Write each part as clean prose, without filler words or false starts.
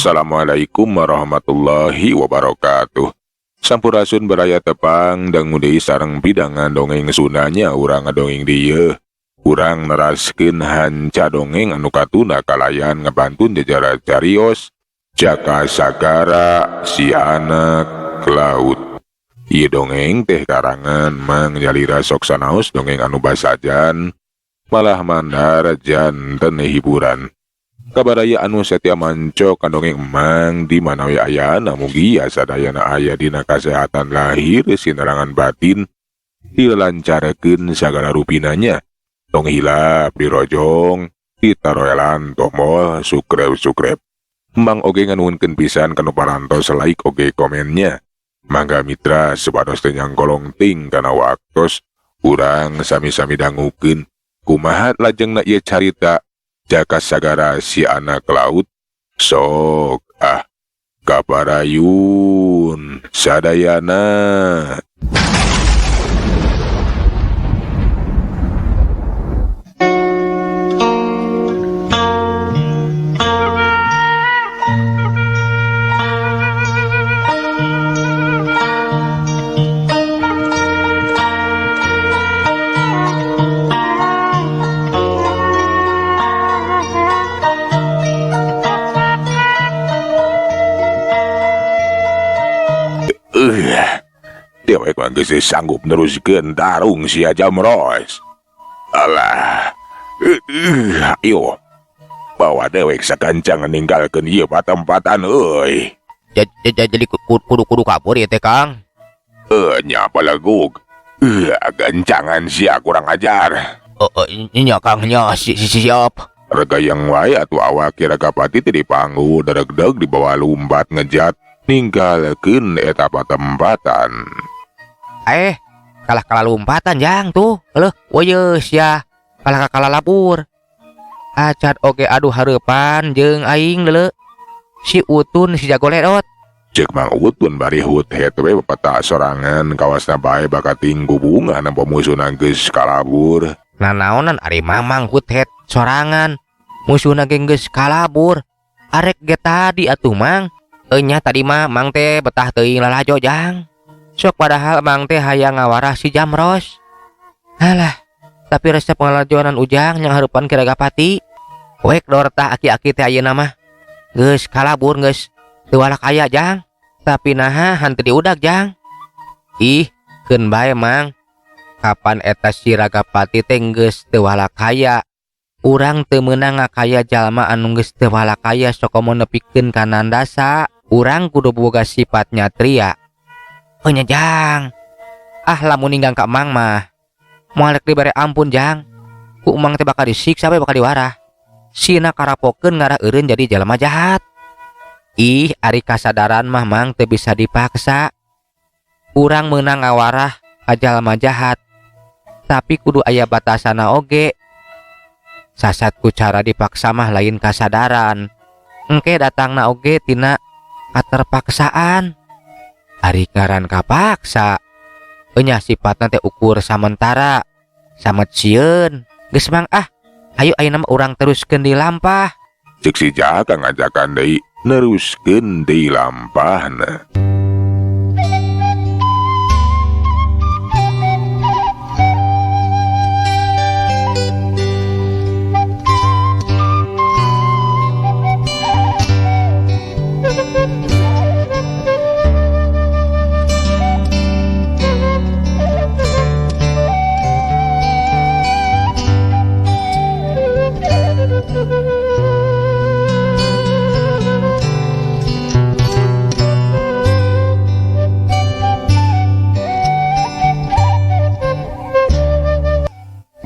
Assalamualaikum warahmatullahi wabarakatuh. Sampurasun baraya, tepang dangu deui sareng pidangan dongeng Sundanya. Urang ngadongeng dieu, urang neraskeun hanca dongeng anu katunda kalayan ngebantun jajara carios Jaka Sagara si Anak Laut. Ieu dongeng teh karangan Mang Nyalira. Sok sanaos dongeng anu basajan, malah mandar janten hiburan. Kabaraya anu setia manco ka dongeng Emang di mana we ayana, mugia sadayana aya dina kasehatan lahir sinerangan batin, dilancarkeun sagala rupinanya. Tong hilap dirojong, ditaroelan tombol subscribe subscribe. Emang oge nganuhunkeun pisan kanu parantos like oge komennya. Mangga mitra, supados teu nyangkolong ting kana waktos, urang sami-sami dangukeun kumaha lajengna ieu carita Jaka Sagara si Anak Laut. Sok ah, kaparayun sadayana. Dewek mah geus sanggup neruskeun tarung sia, Jamros. Alah. Ayo. Bawa dewek sakancang ninggalkeun ieu patempatan euy. Jadi kudu kudu kabur ya teh, Kang? Eh, nya palegug. Gancangan sia, kurang ajar. Oh, oh nya Kang, nya si, si, siap. Regayang wae atuh awak Ki Ragapati teh dipanggu deg-deg, dibawa lumpat ngejat ninggalkeun eta patempatan. Eh, kalah kalah lompatan jang tuh. Leuh, woyeus ya. Kalah kalah labur. Acan oge adu hareupan jeung aing leuleuk. Si Utun si jago ledot. Cek Mang Utun bari hut het we pepeta sorangan, kawasna bae bakating ku bunga nempo musuhna geus kalabur. Nanaonan ari Mamang hut het sorangan. Musuhna ge geus kalabur. Arek ge tadi atuh, Mang. Enya tadi mah Mang teh betah teuing lalajo, jang. Sok padahal Mang teh hayang ngawarah si Jamros. Alah, tapi resep pangalajoanan Ujang yang hareupan Ki Ragapati. Wek dor tah aki-aki teh ayeuna mah. Geus kalabur, geus teu walak aya, jang. Tapi naha hanteu diudag, jang? Ih, keun bae, Mang. Kapan eta si Ragapati teh geus teu walakaya. Urang teu meunang ngakaya jalma anu geus teu walakaya, sok komo nepikeun ka nandasa. Urang kudu boga sifat nyatria. Oh nya, jang. Ah, lamun ninggang ka Mang mah moal rek dibere ampun, jang. Ku Emang teh bakal disiksa we, bakal diwarah. Sina karapokeun ngarah eureun jadi jalma jahat. Ih, ari kasadaran mah, Mang, teu bisa dipaksa. Urang meunang ngawarah ka jalma jahat. Tapi kudu aya batasana oge. Sasat ku cara dipaksa mah lain kasadaran. Engke datangna oge tina katerpaksaan. Ari ngaran kapaksa. Enya sifatna teh ukur samentara. Samet sieun. Geus, Mang, ah. Ayo ayeuna mah urang teruskeun di lampah. Cek si Jaka ngajakan deui neruskeun deui lampahna.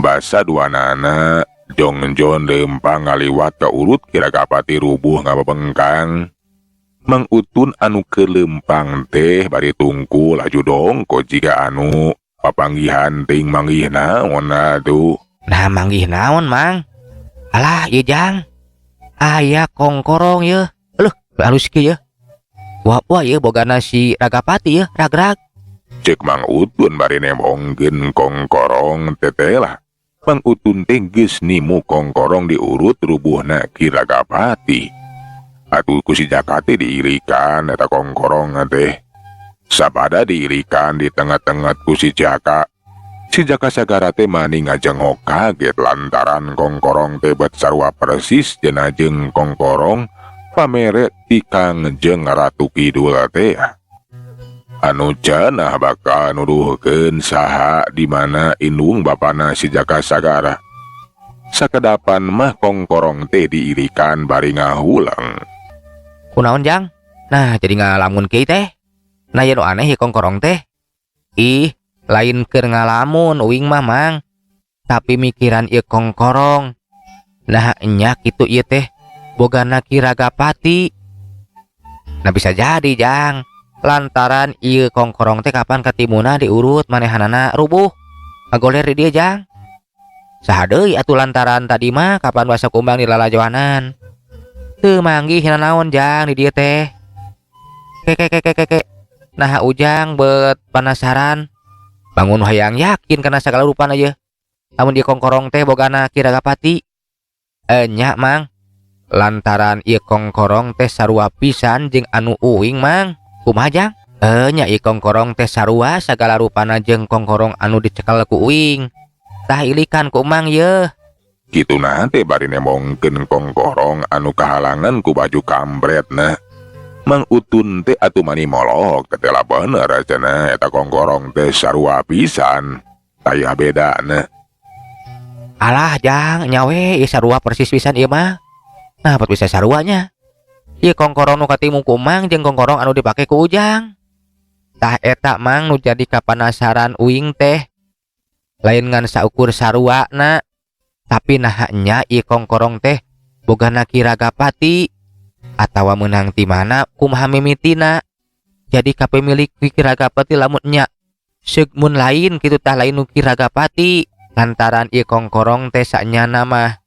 Basa duanana jongjon lempang ngaliwat ka urut Ki Ragapati rubuh ngababengkang. Mang Utun anu ke lempang teh bari tungku laju dongko jiga anu papanggihan ting manggih naon atuh. Nah, manggih naon, Mang? Alah, ieu jang. Aya kongkorong ye. Leuh, halus kieu ye. Wah, wah, ieu bogana si Ragapati ye, ragrag. Cek Mang Utun bari nembongkeun kongkorong tetelah. Mang Utun teh geus nimu kongkorong diurut rubuhna Ki Ragapati. Atuh ku si Jaka teh diirikan eta kongkorong teh. Sabada diirikan di tengah-tengah ku si Jaka. Si Jaka Sagara teh mani ngajengok kaget lantaran kongkorong teh bet sarua persis cenah jeung kongkorong pamere ti Kangjeng Ratu Kidul teh. Anu cenah bakal nuduhkeun saha di mana indung bapana si Jaka Sagara. Sakedapan mah kongkorong teh diirikan bari ngahulang. Kunaon Jang? Nah jadi ngalamun kieu teh. Nah aya nu aneh ieu kongkorong teh. Ih, lain keur ngalamun uing mah Mang. Tapi mikiran ieu kongkorong. Nah nya kitu ieu teh bogana Ki Ragapati. Nah bisa jadi Jang. Lantaran ieu kongkorong teh kapan katimuna diurut manehanana rubuh. Ngagoler di dieu Jang. Saha deui atuh lantaran tadi mah kapan wasa kumbang di lalajoanan. Teu manggih nanaon Jang di dieu teh. Ke ke ke ke ke. Nah Ujang bet penasaran. Bangun hayang yakin kana sagala rupana ye. Lamun ieu kongkorong teh bogana Ki Ragapati. Nya Mang. Lantaran ieu kongkorong teh sarua pisan jeung anu uing Mang. Kumaha Jang? Nya ieu kongkorong teh sarua sagala rupana jeung kongkorong anu dicekel ku uing. Tah ilikan ku Mang yeuh. Kituna teh bari nembongkeun kongkorong anu kahalangan ku baju kambretna. Mang Utun teh atuh mani molok ketela bener cenah eta kongkorong teh sarua pisan. Taya bedana. Alah Jang, nyawe ieu sarua persis pisan ieu mah. Nah, bet bisa saruanya. Ieu kongkorong nu katimu ku Mang jeung kongkorong anu dipake ku Ujang. Tah eta Mang nu jadi kapanasaran uing teh. Lain ngan saukur saruana, tapi naha nya ieu kongkorong teh bogana Ki Ragapati atawa meunang ti mana kumaha mimitina. Jadi kapemilik Ki Ragapati lamun nya seug mun lain kitu tah lain nu Ki Ragapati. Lantaran ieu kongkorong teh sanyana mah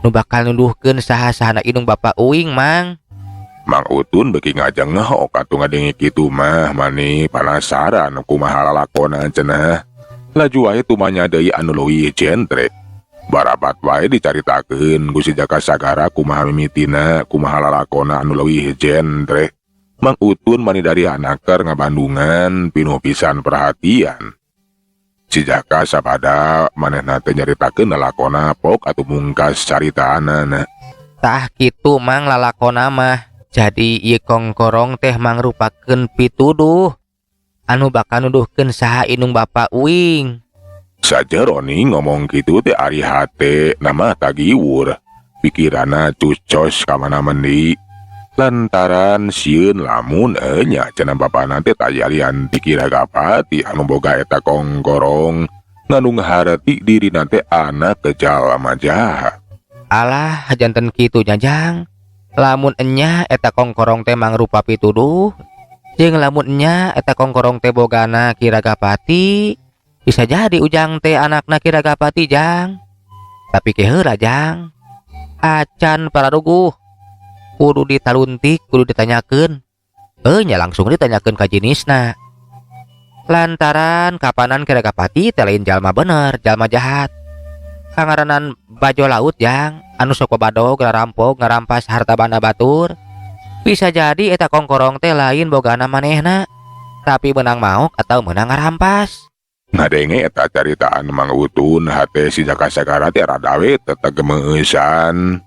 nu bakal nuduhkeun saha-sahana indung bapa uing Mang. Mang Utun beuki ngajengok atuh ngadenge kitu mah mani panasaran kumaha lalakona cenah. Laju wae tumanya deui anu leuwih jentre. Barabat wae dicaritakeun ku si Jaka Sagara kumaha mimitina kumaha lalakona anu leuwih jentre. Mang Utun mani dari anaker ngabandungan pinuh pisan perhatian. Si Jaka sabada manehna teh nyaritakeun lalakona pok atuh mungkas caritaanana. Tah kitu Mang lalakona mah. Jadi ieu kongkorong teh mangrupakeun pituduh anu bakal nuduhkeun saha indung bapa uing. Sajeroni ngomong kitu teh ari hate nama tagiwur. Pikiranna cucos ka mana mendi. Lantaran sieun lamun nya cenah bapana teh tayalian ti Ki Ragapati anu boga eta kongkorong ngandung harti dirina teh anak jalma jahat. Alah janten kitu nya Jang. Lamun enya eta kongkorong teh mangrupa pituduh jeung lamun enya eta kongkorong teh bogana Ki Ragapati, bisa jadi Ujang teh anakna Ki Ragapati Jang. Tapi ke heula Jang, acan pararuguh kudu ditaluntik, kudu ditanyakeun. Nya langsung ditanyakeun ka jenisna. Lantaran kapanan Ki Ragapati teh lain jalma bener, jalma jahat. Kangaranan bajo laut Jang, anu sok babadog, ngarampok, ngarampas harta banda batur. Bisa jadi eta kongkorong teh lain bogana manehna, tapi menang maok atau menang ngarampas. Ngadenge eta caritaan Mang Utun hate si Jaka Sagara teh rada we teteg geumeusan.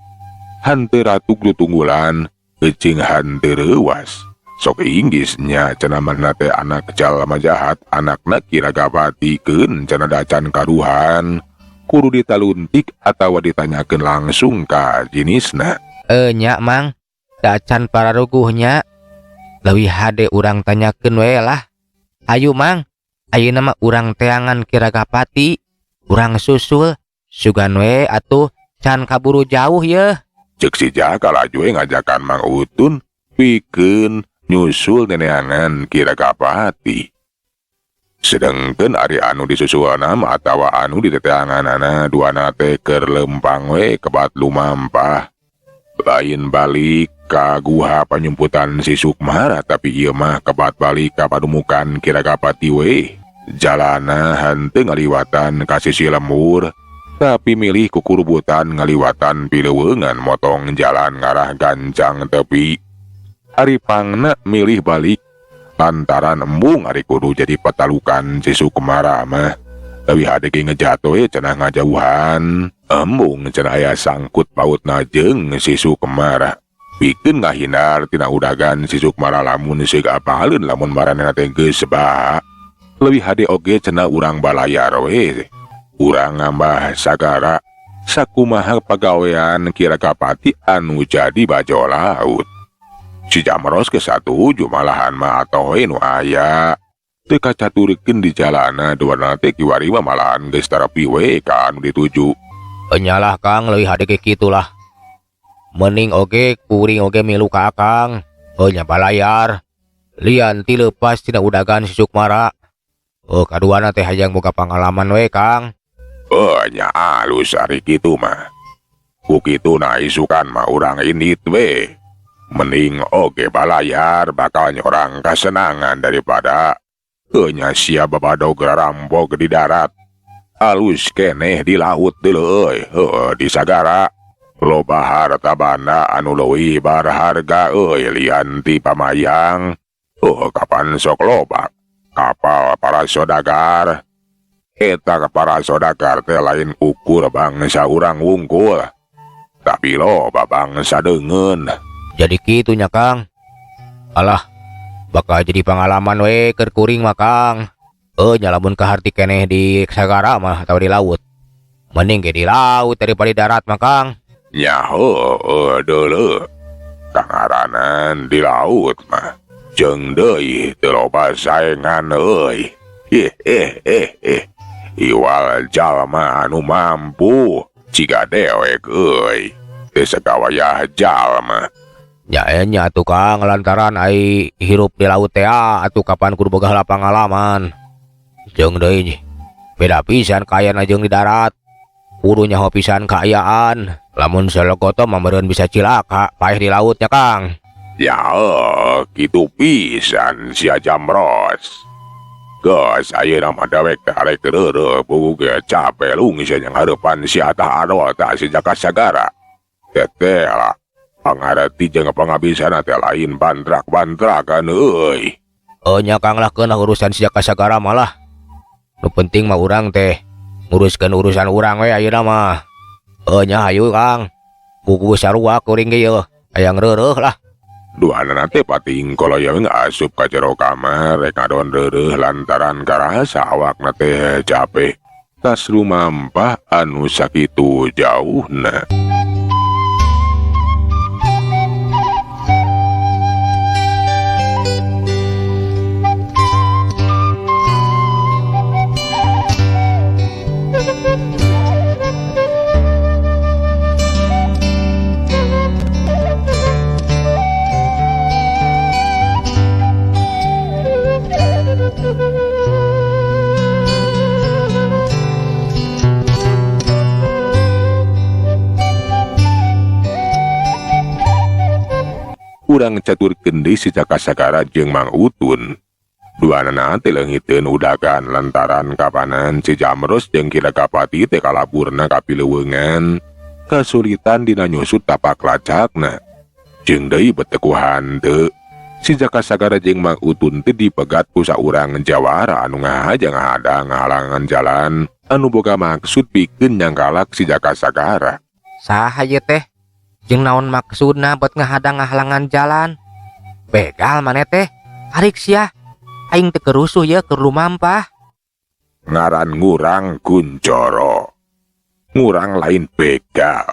Hanteu ratuk ditunggulan, eucing hanteu reuwas. Sok inggis nya cenah manehna teh anak jalma jahat, anakna Ki Ragapati keun cenah dacan karuhan. Kudu ditaluntik atawa ditanyakeun langsung ka jenisna. Nya Mang, dacan pararuguhnya. Leuwih hade urang tanyakeun we lah. Ayu Mang, ayeuna mah urang teangan Ki Ragapati, urang susul sugan we atuh can kaburu jauh yeuh. Ceuk si Jaka laju we ngajakan Mang Utun pikeun nyusul neneangan Ki Ragapati. Sedengkeun ari anu disusulna mah atawa anu diteteanganana duana teh keur lempang we kebat lumampah. Lain balik ka guha panyumputan si Sukmara, tapi ieu mah kebat balik ka padumukan Ki Ragapati we. Jalana henteu ngaliwatan ka sisi lembur, Tapi milih kukurubutan ngaliwatan pileuweungan motong jalan ngarah gancang tepi. Ari pangna milih balik lantaran embung ari kudu jadi patalukan si Sukmara mah. Leuwih hade ge ngejatuh we cenah ngajauhan. Embung cenah aya sangkut pautna jeung si Sukmara. Pikeun ngahindar tina udagan si Sukmara lamun seuk apaleun lamun maranehna teh geus baha. Leuwih hade oge cenah urang balayar we. Urang ngambah sagara sakumaha pagawean Ki Ragapati anu jadi bajo laut. Si Jamros geus satuju malahan mah atoh we nu aya. Teu kacaturkeun di jalana duana teh kiwari mah malahan geus tarepi we ka anu dituju. Enyalah Kang, leuwih hade ge kitulah. Mending oge kuring oge milu ka Akang. Nya balayar. Lian ti leupas tina udagan si Sukmara. Oh, kaduana teh hayang boga pangalaman we Kang. Oh, nya alus ari kitu mah. Ku kitu na isukan mah urang indit we. Mending oge balayar bakal nyorang kasenangan daripada nya sia babadog rarampok di darat. Alus keneh di laut deuleu euy, heueuh di sagara. Loba harta banda anu leuwih barharga euy lian ti pamayang. Heueuh kapan sok loba kapal para sodagar. Eta para sodagar teh lain ukur bangsa urang wungkul, tapi loba bangsa deungeun. Jadi kitu nya Kang. Alah, bakal jadi pengalaman we keur kuring mah Kang. Nya lamun kaharti keneh di sagara mah atau di laut. Mending ge di laut daripada di darat mah Kang. Nya heueuh deuleu. Kangaranan di laut mah jeung deui teu loba saengan euy. Heh. Iwal jalma anu mampu ciga dewek euy. Teu sagawayah jalma. Nya nya atuh Kang, lantaran ai hirup di laut teh atuh kapan kudu boga heula pangalaman. Jeung deui beda pisan kaayana jeung di darat. Kudu nyaho pisan kaayaan. Lamun solokoto mah meureun bisa cilaka paeh di laut nya Kang. Ya kitu pisan sia Jamros. Geus ayeuna mah dewek teh arek reureuh puguh ge capek lungsi yang hareupan sia tah ado tah si Jaka Sagara. Teteh lah pangareti jeung pangabisana teh lain bantrak-bantrakan euy. Oh nya Kang lah keun urusan si Jaka Sagara malah. Nu penting mah urang teh nguruskeun urusan urang we ayeuna mah. Oh nya hayu Kang. Kuku sarua kuring ge yeuh. Hayang reureuh lah. Duanana teh pating koloyeung asup ka jero kamar rek ngadon reureuh lantaran karasa awakna teh capek. Tas lumampah anu sakitu jauhna. Urang caturkeun deui si Jaka Sagara jeung Mang Utun. Duanana teh leungiteun udagan lantaran kapanan si Jamros jeung Ki Ragapati teh kalaburna ka pileuweungan. Kasulitan dina nyusut tapak lacakna. Jeung deui betekuhan teu. Si Jaka Sagara jeung Mang Utun teh dipegat ku saurang jawara anu ngahaja ngahadang ngahalangan jalan anu boga maksud pikeun nyangkalak si Jaka Sagara. Saha ieu teh? Jeung naon maksudna buat ngahadang ngahalangan jalan? Begal maneh teh? Tarik sia. Aing teu kerusuh ye keur lumampah. Ngaran ngurang Kuncoro. Ngurang lain begal,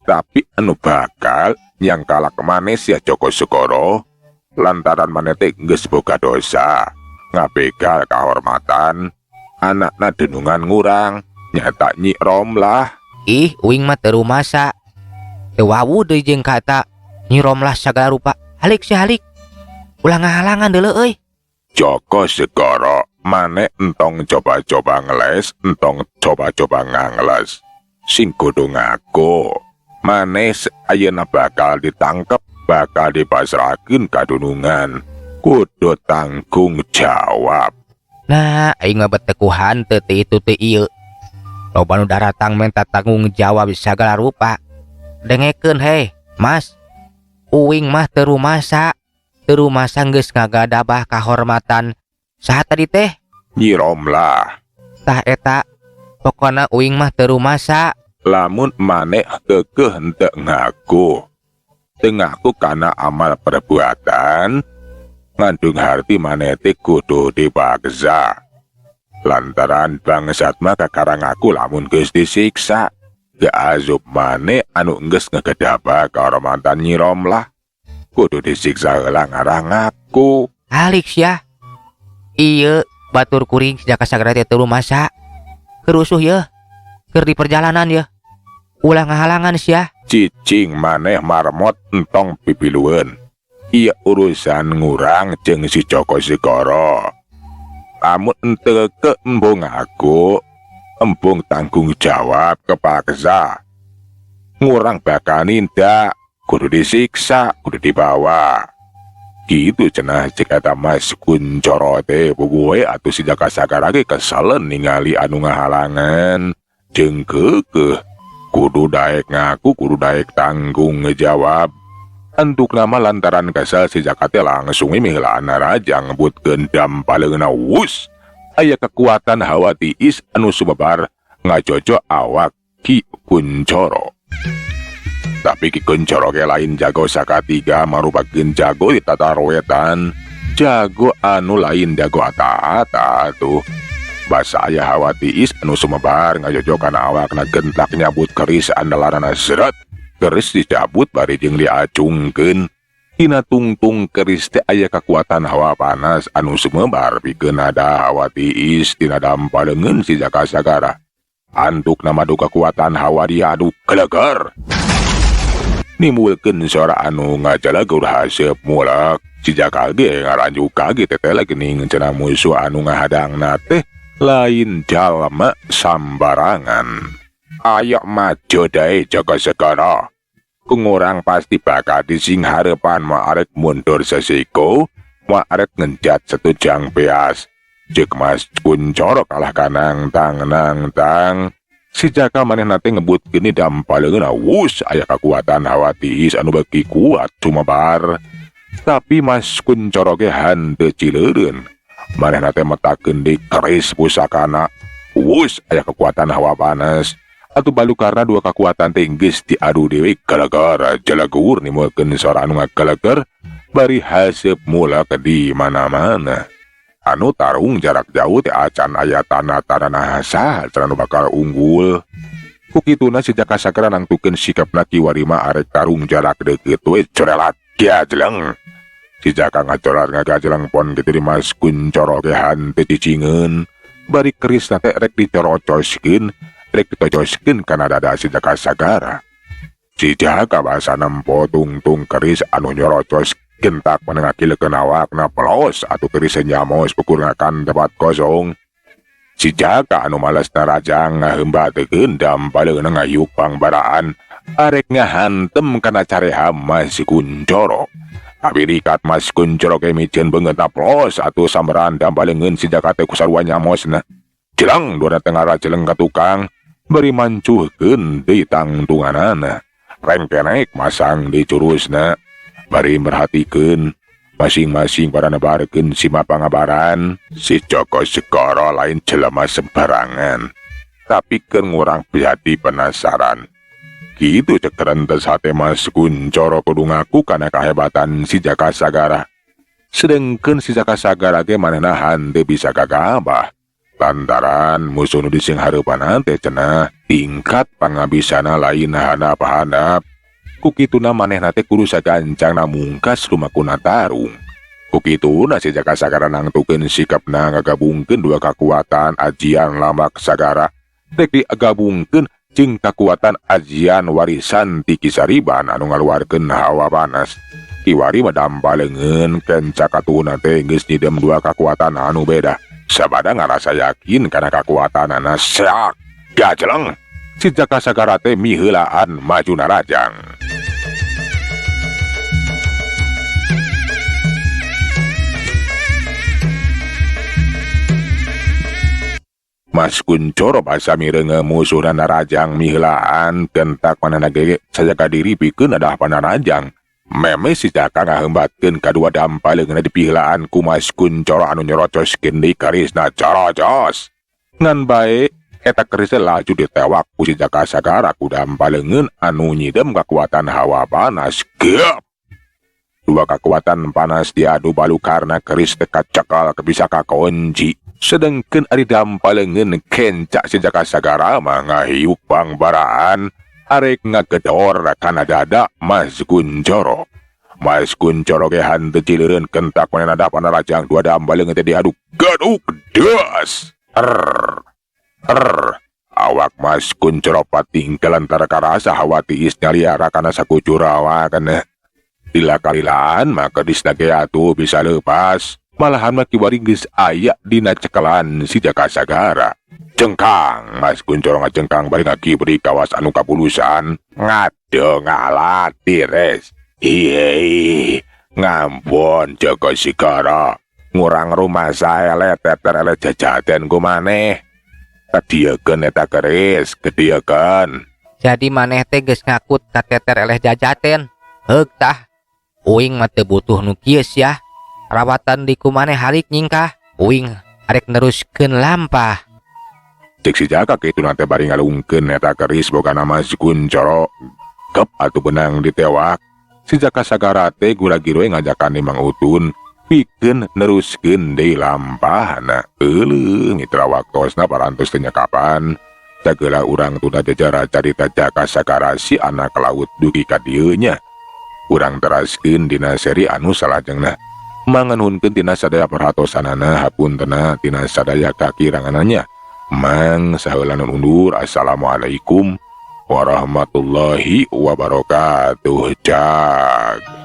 tapi anu bakal nyangkalak maneh sia Joko Segoro lantaran maneh teh geus boga dosa, ngabegal kahormatan, anakna denungan ngurang, nyata Nyi Romlah. Ih, uing mah teu rumasa. Teu wawuh deui jeung kata Nyi Romlah sagala rupa. Halik sia halik. Ulah ngahalangan deuleu euy. Joko Segoro, maneh entong coba-coba ngeles, entong coba-coba ngangles. Sing kudu ngaku, maneh ayeuna bakal ditangkep, bakal dipasrahkeun ka dunungan. Kudu tanggung jawab. Nah, aing mah betekuhan teu teu itu teu ieu. Loba nu daratang menta tanggung jawab sagala rupa. Dengekeun heh, Mas. Uing mah teu rumasa. Teu rumasa geus ngagadabah kahormatan. Saha tadi teh? Nyi Romlah. Tah eta. Pokona uing mah teu rumasa. Lamun maneh keukeuh henteu ngaku. Teu ngaku kana amal perbuatan, ngandung harti maneh teh kudu dipaksa. Lantaran bangsat mah kakara ngaku lamun geus disiksa. Geazub maneh anu geus ngagedabah kahormatan Nyi Romlah. Kudu disiksa heula ngarah ngaku. Alik sia. Ieu batur kuring si Jaka Sagara teh teu rumasa. Keur rusuh yeuh. Keur di perjalanan yeuh. Ulah ngahalangan sia. Cicing maneh marmot entong pipilueun. Ieu urusan ngurang jeung si Joko Segara. Lamun henteu ke embung ngaku, embung tanggung jawab kepaksa. Ngurang bakal nindak, kudu disiksa, kudu dibawa. Gitu cenah cek eta Mas Kuncoro teh puguh we atuh si Jaka Sagara ge keselen ningali anu ngahalangan jeung keukeuh. Kudu daek ngaku, kudu daek tanggung ngejawab. Antuk nama lantaran kesel si Jaka teh langsung miheulaan raja ngebutkeun dampaleungeunna wus. Aya kekuatan hawa tiis anu sumebar ngajojo awak Ki Kuncoro. Tapi Ki Kuncoro ge lain jago sakatiga marupakeun jago di tatar wetan. Jago anu lain jago ata-ata tuh. Basa aya hawa tiis anu sumebar ngajojo kana awakna gentak nyabut keris andalanana seret. Keris dicabut bari jeung diacungkeun. Dina tungtung keris teh aya kekuatan hawa panas anu sumebar pikeun ada hawa tiis dina dampa leungeun si Jaka Sagara. Antuk nama du kekuatan hawa diadu geleger. Nimbulkeun sora anu ngajalagur haseup mulak. Si Jaka ge ngaranjuk kaget teh geuning cenah musuh anu ngahadangna teh lain jalma sambarangan. Ayo maju dae Jaka Segara. Kungurang pasti bakal dising harepan ma arek mundur sesiko, ma arek ngenjat setujang beas. Cek Mas Kuncoro kalah kanang tang nang tang. Si Jaka manehna teh ngebut gini dampaleungeun wus aya kekuatan hawa tiis anu beuki kuat sumebar. Tapi Mas Kuncoro ge henteu cileureun. Manehna teh metakeun di keris pusakana. Wus aya kekuatan hawa panas. Atuh balukarna dua kekuatan teh geus diadu deui galagar jalagur nimbulkeun sora anu ngagalagar bari haseup mulak di mana-mana. Anu tarung jarak jauh teh acan aya tanda-tanda saha cenah nu bakal unggul. Ku kituna si Jaka Sagara nangtukeun sikapna kiwari mah arek tarung jarak deukeut we corelat gajleng. Si Jaka ngacolar ngagajleng pon kitu di Mas Kuncoro ge hanteu cicingeun. Bari kerisna teh rek dicorocoskeun, rek ditocoskeun kana dada si Jaka Sagara. Si Jaka basa nempo tungtung keris anu nyorocos gentak menengakilekeun awakna pelos atuh keris nyamos pukurnakan tempat kosong. Si Jaka anu males narajang ngahembatekeun dampaleungeun ngayuk pangbaraan arek ngahantem kana careha Mas Kuncoro. Tapi rikat Mas Kuncoro ge miceun beungeutna plos atuh sambaran dampaleungeun si Jaka teh kusarua nyamosna. Jeleng duana tengara jeleng ka tukang bari mancuhkeun deui tangtunganana. Rengkenek masang di curusna bari merhatikeun masing-masing para nebarkeun sima pangabaran. Si Joko Segara lain jelema sembarangan, tapi keur ngurang jadi penasaran. Kitu cek rentes hate Mas Kuncoro kudu ngaku kana kahebatan si Jaka Sagara. Sedengkeun si Jaka Sagara ge manehna henteu bisa gagabah. Lantaran musuh nu dising hareupanna teh cenah tingkat pangabisana lain handap-handap. Ku kituna manehna teh kudu sagancangna mungkas lumakuna tarung. Ku kituna si Jaka Sagara nangtukeun sikapna ngagabungkeun dua kakuatan ajian Lamak Sagara. Rek digabungkeun jeung kakuatan ajian warisan ti Ki Sariban anu ngaluarkeun hawa panas. Kiwari mah dampaleungeun kenca katuhuna teh geus nyidem dua kakuatan anu beda. Sabada ngarasa yakin kana kakuatanana seak gajeleng. Si Jaka Sagara teh miheulaan maju narajang. Mas Kuncoro basa mireungeum musuhna narajang miheulaan kentak manehna ge sajaga diri pikeun adah panarajang. Meme si Jaka ngaheumbatkeun kadua dampa leungeunna dipiheulaan ku Mas Kuncoro anu nyorocoskeun deui kerisna corocos. Ngan bae eta keris teh laju ditewak ku si Jaka Sagara ku dampa leungeun anu nyidem kakuatan hawa panas. Geup! Dua kakuatan panas diadu balukarna keris teh kacekal bisa kakonci. Sedengkeun ari dampa leungeun kenca si Jaka Sagara mah ngahiuk bangbaraan arek ngagedor kana dada Mas Kuncoro. Mas Kuncoro ge hanteu cileureun kentak manehna da panarajang dua dampa leungeun teh diadu geduk das. Err. Err. Awak Mas Kuncoro patingkelan tara karasa hawa tiis nyaliara kana sakucur awakna. Lila-kalilaan mah kerisna ge atuh bisa leupas. Malahan mah kiwari geus aya dina cekelan si Jaka Sagara. Cengkang, Mas Kuncoro ngacengkang bari ngakibri kawas anu kapulusan. Ngade ngalatires. Iye, ngampun Jaka Sagara. Ngurang rumah saya eleh teter eleh jajaten ku maneh. Kadieukeun eta keris, kadieukeun. Jadi maneh teh geus ngakut ka teter eleh jajaten. Heug tah. Uing mah teu butuh nu kieu sia. Rawatan di ku maneh halik nyingkah. Uing arek neruskeun lampah. Cek si Jaka kitu na teh bari ngalungkeun eta keris bogana Mas Kuncoro. Kep atuh benang ditewak. Si Jaka Sagara teh gura-giroe ngajakan Mang Utun pikeun neruskeun deui lampahna. Euleuh mitra waktosna parantos teh kapan. Sageula urang tunda jajara carita Jaka Sagara si anak laut dugi ka dieu nya. Urang teraskeun dina seri anu salajengna. Manganuhunkeun tina sadaya perhatosanana, hapuntena tina sadaya kakirangananya. Mang saheula nu undur. Assalamualaikum warahmatullahi wabarakatuh. Cag.